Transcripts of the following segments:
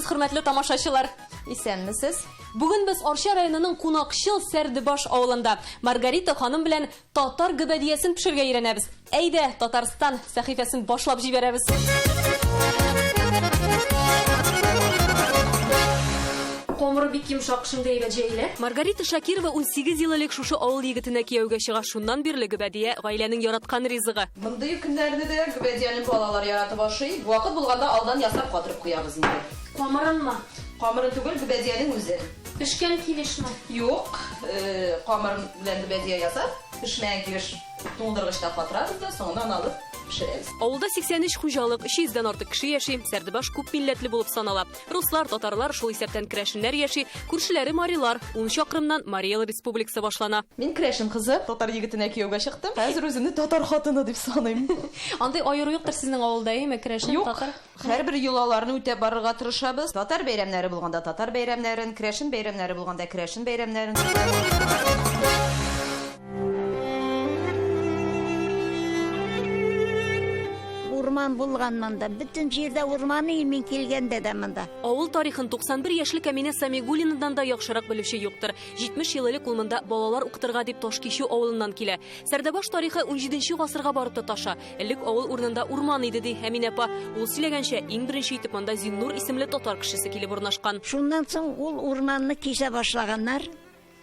Исәнмесез, хөрмәтле тамашачылар! Исәнмесез! Бүген без Арча районының кунакчыл Сәрдебаш авылында Маргарита ханым белән татар гөбәдиясен пешерергә өйрәнәбез. Әйдә, Татарстан сәхифәсен башлап җибәрәбез. Камыры бик йомшак, шундый әйбәт җәелә. Маргарита Шакирова 18 ел элек шушы авыл егетенә кияүгә чыга. Шуннан бирле гөбәдия гаиләнең яраткан ризыгы. Мондый көннәрне дә гөбәдияне балалар яратып ашый. Вакыт булганда алдан ясап катырып куябыз инде. Камырынмы? Камырын түгел, гөбәдиянең үзе. Пешкән килешме? Юк, камыр белән гөбәдия ясап, пешмәгән килеш туңдыргычта катырабыз да, соңыннан алып пешерәбез. Авылда 83 хуҗалык, 300 дән артык кеше яши. Сәрдебаш күп милләтле булып санала. Руслар, татарлар, шул исәптән керәшеннәр яши, күршеләре марилар. Ун чакрымнан Марий Эл республикасы башлана. Мин керәшен кызы, татар егетенә кияүгә чыктым. Хәзер үземне татар хатыны дип саныйм. Андый аеру юктыр сезнең авылда, әйеме, керәшен, Юк. татар? Һәрбер йолаларны үтәп барырга тырышабыз. Татар бәйрәмнәре булганда татар бәйрәмнәрен, керәшен бәйрәмнәре булганда керәшен бәйрәмнәрен. Урман булган монда. Бөтен җирдә урман и мин килгәндә дә монда. Авыл тарихын 91 яшьлек Әминә Самигуллинадан да яхшырак белүче юктыр. 70 ел элек ул монда балалар укытырга дип Ташкичү авылыннан килә. Сәрдәбаш тарихы унҗиденче гасырга барып тоташа. Элек авыл урынында урман иде, ди Әминә апа. Ул сөйләгәнчә, иң беренче итеп монда Зиннур исемле татар кешесе килеп урнашкан. Шуннан соң ул урманны кисә башлаганнар.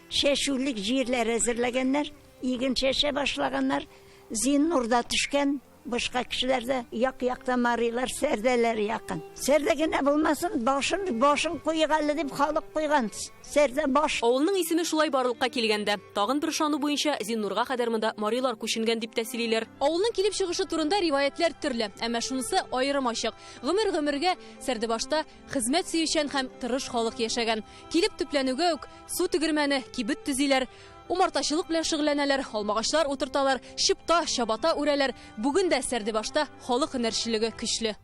Чәчүлек җирләр әзерләгәннәр, иген чәчә башлаганнар. Зиннур да төшкән, башка кешеләр дә. Як-якта марилар, сәрдәләр якын. Сәрдә генә булмасын, башын, башын куйык әле дип халык куйган. Сәрдә баш. Авылның исеме шулай барлыкка килгән дә. Тагын бер ышану буенча, Зиннурга кадәр монда марилар күченгән дип тә сөйлиләр. Авылның килеп чыгышы турында риваятьләр төрле. Әмма шунысы аерым ачык, гомер-гомергә Сәрдебашта хезмәт сөючән һәм тырыш халык яшәгән. Килеп төпләнүгә үк су тегермәне, кибет төзиләр, умартачылык белән шөгыльләнәләр, алмагачлар утырталар, чыпта, чабата үрәләр. Бүген дә Сәрдебашта халык һөнәрчелеге көчле.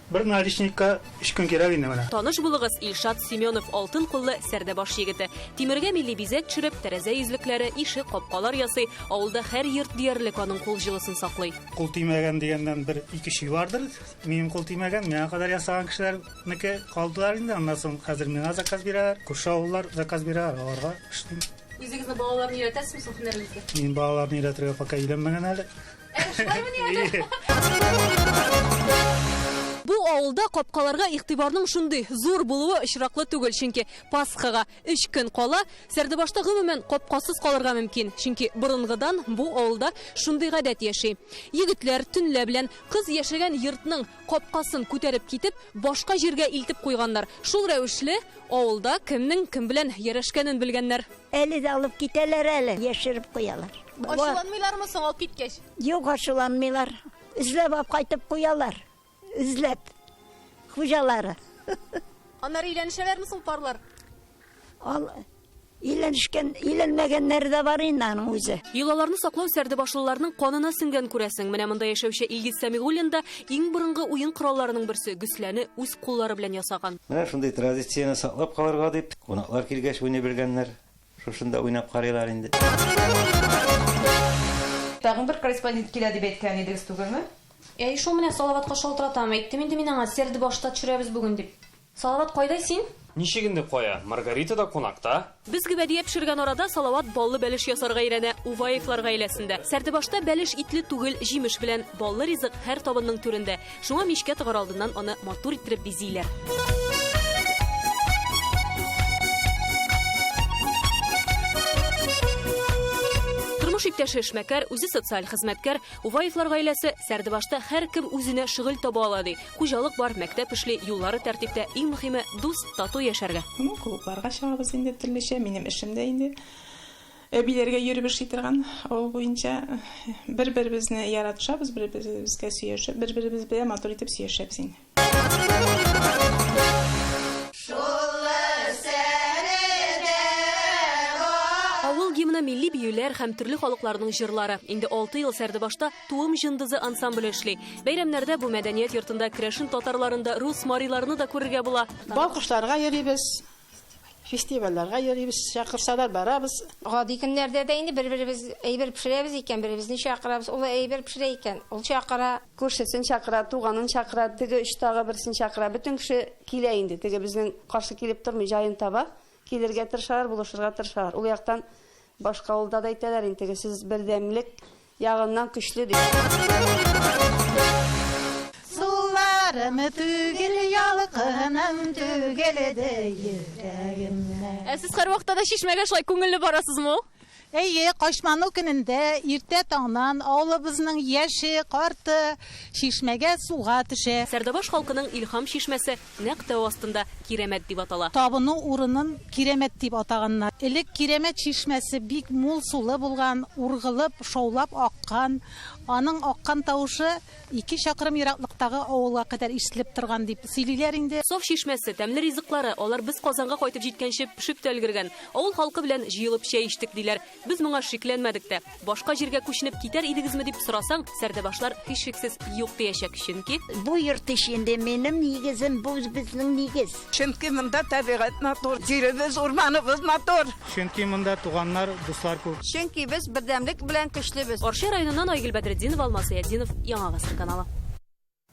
Бер наличникка өч көн кирәк инде менә. Таныш булыгыз, Илшат Семенов, алтын куллы Сәрдәбаш егете. Тимергә милли бизәк төшереп, тәрәзә йөзлекләре, ишек, капкалар ясый. Авылда һәр йорт диярлек аның кул җылысын саклый. Кул тимәгән дигәннән бер ике чөй бардыр. Минем кул тимәгән, миңа кадәр ясаган кешеләрнеке калдылар инде. Аннан соң хәзер миңа заказ бирәләр. Күрше авыллар заказ бирәләр, аларга эшлим. Үзегезнең балаларны өйрәтәсезме соң һөнәрегезгә? Мин балаларны өйрәтергә пока өйләнмәгән әле. Шулаймыни әле? Бу авылда капкаларга игътибарның шундый зур булуы очраклы түгел, чөнки Пасхага өч көн кала Сәрдебашта гомумән капкасыз калырга мөмкин, чөнки борынгыдан бу авылда шундый гадәт яши. Егетләр төнлә белән кыз яшәгән йортның капкасын күтәреп китеп, башка җиргә илтеп куйганнар. Шул рәвешле авылда кемнең кем белән ярәшкәнен белгәннәр. Әле дә алып китәләр әле, яшереп куялар. Ачуланмыйлармы соң алып киткәч? Юк, ачуланмыйлар. Эзләп алып кайтып куялар. Эзләп. Хуҗалары. Аннары өйләнешәләрме соң парлар? Ал өйләнешкән, өйләнмәгәннәре дә бар инде аның үзе. Йолаларны саклау сәрдебашлыларның канына сеңгән, күрәсең. Менә монда яшәүче Илгиз Сәмигуллин да иң борынгы уен коралларының берсе, гөсләне үз куллары белән ясаган. Менә шундый традицияне саклап калырга дип, кунаклар килгәч уйный белгәннәр. Шушында уйнап карыйлар инде. Тагын бер корреспондент килә дип әйткән идегез түгелме? Әй, шул менә Салаватка шалтыратам. Әйттем инде мин аңа, Сәрдебашта төшерәбез бүген дип. Салават, кайда син? Ничек инде кая? Маргарита да кунакта. Без гөбәдия пешергән арада Салават баллы бәлеш ясарга өйрәнә Уваевлар гаиләсендә. Сәрдебашта бәлеш итле түгел, җимеш белән. Баллы ризык һәр табынның түрендә. Шуңа мичкә тыгар алдыннан аны матур иттереп бизиләр. Тормыш иптәше эшмәкәр, үзе социаль хезмәткәр. Уваевлар гаиләсе Сәрдебашта һәркем үзенә шөгыль таба ала ди. Хуҗалык бар, мәктәп эшли, юллары тәртиптә, иң мөхиме, дус, тату яшәргә. Ну, клубларга чыгабыз инде төрлечә. Минем эшем дә инде әбиләргә йөреп эшли торган авыл буенча. Бер-беребезне яратышабыз, бер-беребезгә сөйләшеп, бер-беребез белән матур итеп сөйләшәбез инде. Авыл гимны, милли биюләр һәм төрле халыкларның җырлары. Инде 6 ел Сәрдебашта Туым җындызы ансамбле эшли. Бәйрәмнәрдә бу мәдәният йортында керәшен татарларын да, рус, мариларны да күрергә була. Балкышларга йөрибез. Фестивальләргә йөрибез, чакырсалар барабыз. Гади көннәрдә дә инде бер-беребез әйбер пешерәбез икән, беребезне чакырабыз, ул әйбер пешерә икән, ул чакыра. Күршесен чакыра, туганын чакыра, теге очтагы берсен чакыра. Бөтен кеше килә инде, теге безнең каршы килеп тормый, җаен таба. Килергә тырышалар, булышырга тырышалар. Ул яктан башка авылда да әйтәләр инде, теге сез бердәмлек ягыннан көчле дип. Суларым түгел, ялкыным түгелде йөрәгемнән. Ә сез һәрвакытта да чишмәгә шулай күңелле барасызмы? Әйе, Качману көнендә иртә таңнан авылыбызның яше, карты чишмәгә суга төшә. Сәрдәбаш халкының илһам чишмәсе нәкъ тау астында Кирәмәт дип атала. Табыну урынын Кирәмәт дип атаганнар. Элек Кирәмәт чишмәсе бик мул сулы булган, ургылып, шаулап аккан. Аның аккан тавышы ике чакрым ераклыктагы авылга кадәр ишетелеп торган дип сөйлиләр инде. Саф чишмәсе, тәмле ризыклары, алар без Казанга кайтып җиткәнче пешеп тә өлгергән. Авыл халкы белән җыелып чәй эчтек, диләр. Без моңа шикләнмәдек тә. Башка җиргә күченеп китәр идегезме дип сорасаң, сәрдәбашлар һичшиксез юк диячәк, чөнки. Бу йорт ич инде минем нигезем, бу безнең нигез. Чөнки монда табигать матур, җиребез, урманыбыз матур. Чөнки монда туганнар, дуслар күп. Чөнки без бердәмлек белән көчлебез. Арча районыннан Айгөл Бәдретдинова, Алмаз Зыятдинов, Яңа Гасыр каналы.